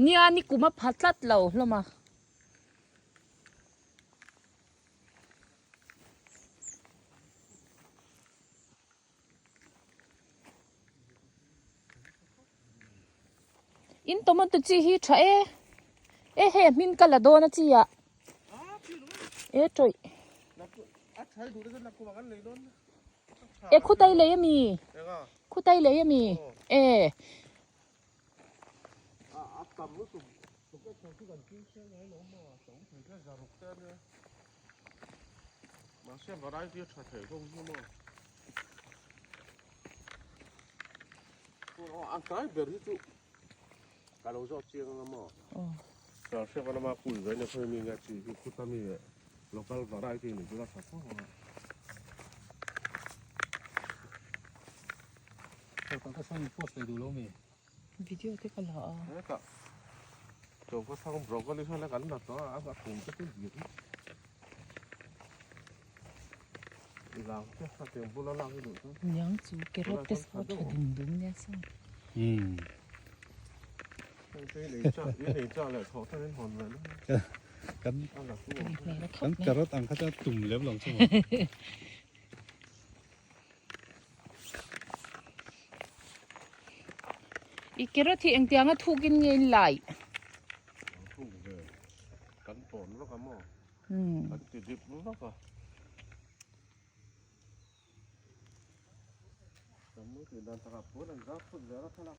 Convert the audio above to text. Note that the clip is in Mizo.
Nia ni kum a pha tlat lo hlawm a. In tomato chi hi tha e e he hmin ka la dawn a chi ah e tawih e khutai lei ami khutai lei ami e. Video te ka la a. Hetah choka thang broccoli hian a kan la tawh a, a kum te chu dir i lang te a tiang bula lak i duh chuan. Niang chu carrot te saw tha dum dum nia saw. Umm. Hei lei cha i lei cha leh thawh ten in hawn ve na. Kan kan carrot ang kha chuan tum lem lo chu maw. I carrot hi engtianga thukin nge in lai? Thuk ve. Kan tawn vak a maw? Kan ti dip vak a. Kan mu tih dan takah pawh an zar phut zel a thlalak.